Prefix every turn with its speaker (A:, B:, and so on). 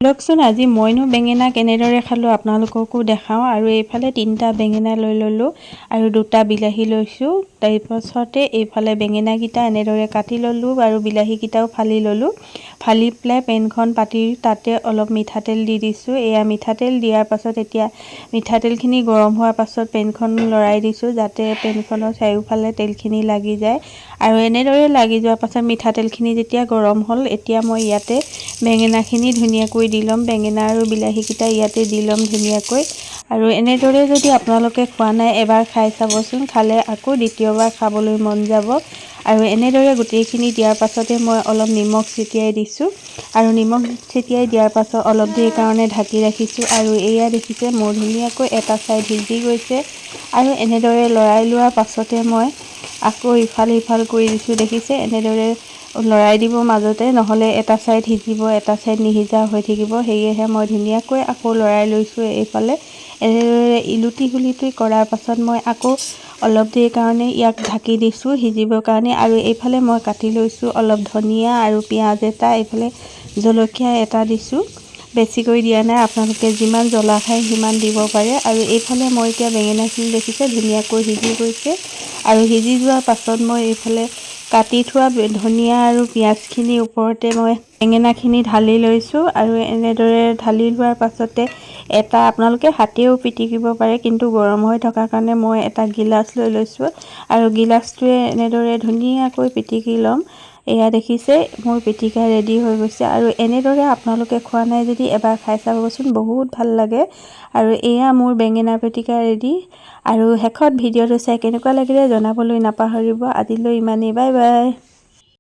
A: ব'লকচোন, আজি মইনো বেঙেনা কেনেদৰে খালোঁ আপোনালোককো দেখাওঁ। আৰু এইফালে তিনিটা বেঙেনা লৈ ল'লোঁ আৰু দুটা বিলাহী লৈছোঁ। তাৰপাছতে এইফালে বেঙেনাকেইটা এনেদৰে কাটি ল'লোঁ আৰু বিলাহীকেইটাও ফালি ল'লোঁ। ফালি পেলাই পেনখন পাতি তাতে অলপ মিঠাতেল দি দিছোঁ। এয়া মিঠাতেল দিয়াৰ পাছত এতিয়া মিঠাতেলখিনি গৰম হোৱাৰ পাছত পেনখন লৰাই দিছোঁ, যাতে পেনখনৰ চাৰিওফালে তেলখিনি লাগি যায়। আৰু এনেদৰে লাগি যোৱাৰ পাছত মিঠাতেলখিনি যেতিয়া গৰম হ'ল, এতিয়া মই ইয়াতে বেঙেনাখিনি ধুনীয়াকৈ দি ল'ম। বেঙেনা আৰু বিলাহীকেইটা ইয়াতে দি ল'ম ধুনীয়াকৈ। আৰু এনেদৰে যদি আপোনালোকে খোৱা নাই, এবাৰ খাই চাবচোন। খালে আকৌ দ্বিতীয়বাৰ খাবলৈ মন যাব। আৰু এনেদৰে গোটেইখিনি দিয়াৰ পাছতে মই অলপ নিমখ ছটিয়াই দিছোঁ। আৰু নিমখ ছটিয়াই দিয়াৰ পাছত অলপ দেৰিৰ কাৰণে ঢাকি ৰাখিছোঁ। আৰু এয়া দেখিছে, মোৰ ধুনীয়াকৈ এটা ছাইড সিজি গৈছে। আৰু এনেদৰে লৰাই লোৱাৰ পাছতে মই আকৌ ইফাল সিফাল কৰি দিছোঁ। দেখিছে, এনেদৰে লৰাই দিব মাজতে, নহ'লে এটা ছাইড সিজিব, এটা ছাইড নিসিজা হৈ থাকিব। সেয়েহে মই ধুনীয়াকৈ আকৌ লৰাই লৈছোঁ এইফালে। এনেদৰে ইলুটি সিলুটি কৰাৰ পাছত মই আকৌ অলপ দেৰিৰ কাৰণে ইয়াক ঢাকি দিছোঁ সিজিবৰ কাৰণে। আৰু এইফালে মই কাটি লৈছোঁ অলপ ধনিয়া আৰু পিঁয়াজ এটা, এইফালে জলকীয়া এটা দিছোঁ। বেছিকৈ দিয়া নাই, আপোনালোকে যিমান জ্বলা খায় সিমান দিব পাৰে। আৰু এইফালে মই এতিয়া বেঙেনাখিনি দেখিছে, ধুনীয়াকৈ সিজি গৈছে। আৰু সিজি যোৱাৰ পাছত মই এইফালে কাটি থোৱা ধনিয়া আৰু পিঁয়াজখিনিৰ ওপৰতে মই বেঙেনাখিনি ঢালি লৈছোঁ। আৰু এনেদৰে ঢালি লোৱাৰ পাছতে এটা আপোনালোকে হাতেও পিটিকিব পাৰে, কিন্তু গৰম হৈ থকাৰ কাৰণে মই এটা গিলাচ লৈ লৈছোঁ আৰু গিলাচটোৱে এনেদৰে ধুনীয়াকৈ পিটিকি ল'ম। এয়া দেখিছে, মোৰ পিটিকা ৰেডি হৈ গৈছে। আৰু এনেদৰে আপোনালোকে খোৱা নাই যদি এবাৰ খাই চাবচোন, বহুত ভাল লাগে। আৰু এয়া মোৰ বেঙেনা পিটিকা ৰেডি। আৰু শেষত ভিডিঅ'টো চাই কেনেকুৱা লাগিলে জনাবলৈ নাপাহৰিব। আজিলৈ ইমানেই, বাই বাই।